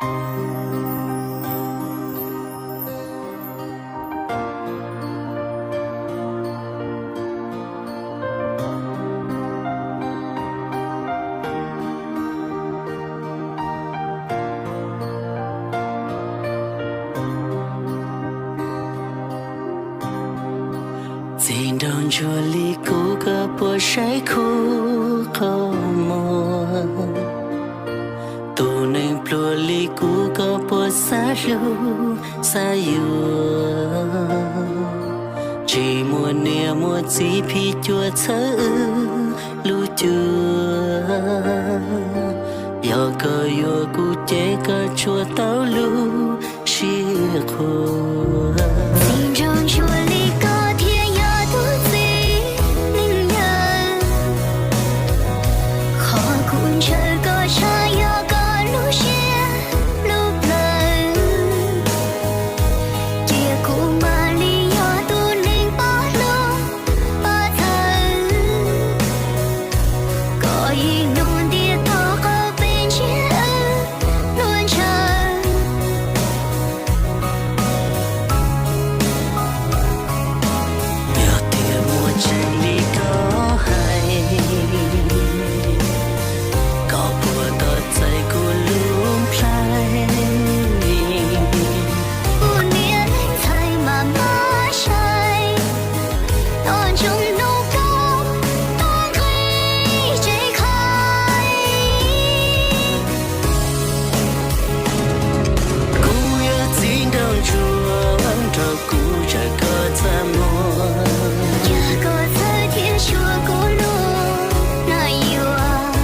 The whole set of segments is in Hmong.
Txiv nraug ntsuag li kuv koj puas saib khuv qhov muag? Tus neeg pluag li kuv koj puas xav hlub xav yuav? Tsis muaj niam muaj txiv phim cuam txhawb wb lub cuab. Yog koj yuav kuv ces koj tsuas tau lub siab qhuas. Txiv nraug ntsuag li koj thiaj yog tus txiv neej yawg. Qhov kuv ntshaw koj tshaj yog koj lub siab lub plawv. Cia kuv mam li yog tus neeg pab hlub pab txhawb. Koj ib hnub ntiaj teb qhov peb ntsiab wb luag ntshaw. Yog tias muaj tseeb li koj hais, koj puas tos txais kuv lub nplhaib? Kuv niam leej ntxhais mas mab sai, noj ntsoov hnub koj tuaj nqis tsev khaib. Kuv yog txiv nraug ntsuag, nrog kuv tsawg koj txaj muag. Yog koj txhawj thiab xyuas kuv lub nais yuav,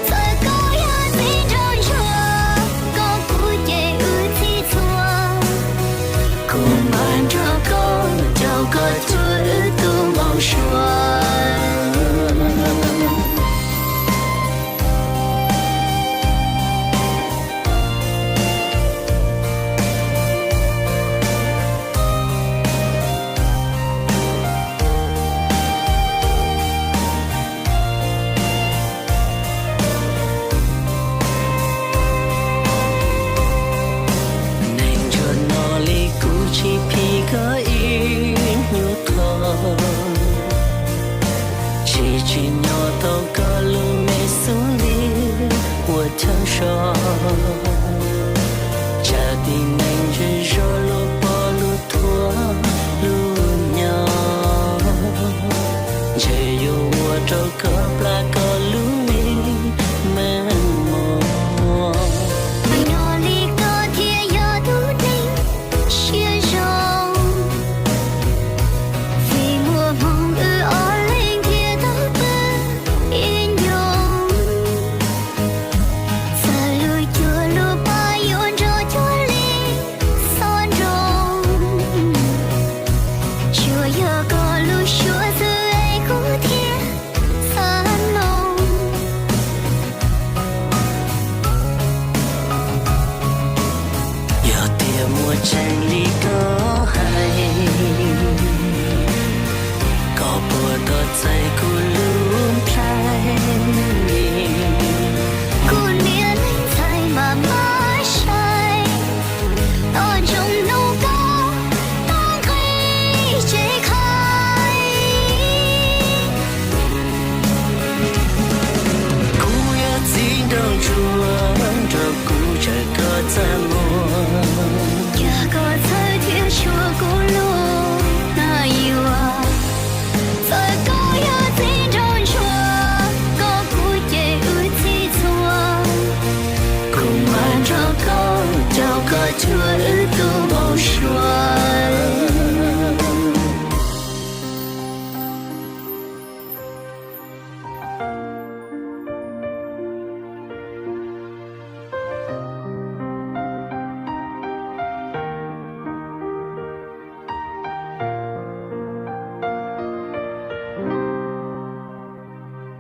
txawm koj yog txiv nraug ntsuag, koj kuv ces wb txhij txhua. Kuv mam nrog koj caum koj cuag wb tus npau suav. Neeg ntsuag no li kuv tsis phim koj ib nyuag qho, tsis tsim nyog tau koj lub me xub ntiag ua chaw so. Tsam tib neeg zej zog luag pom luag thuam luag nyob, ntshe yuav ua rau koj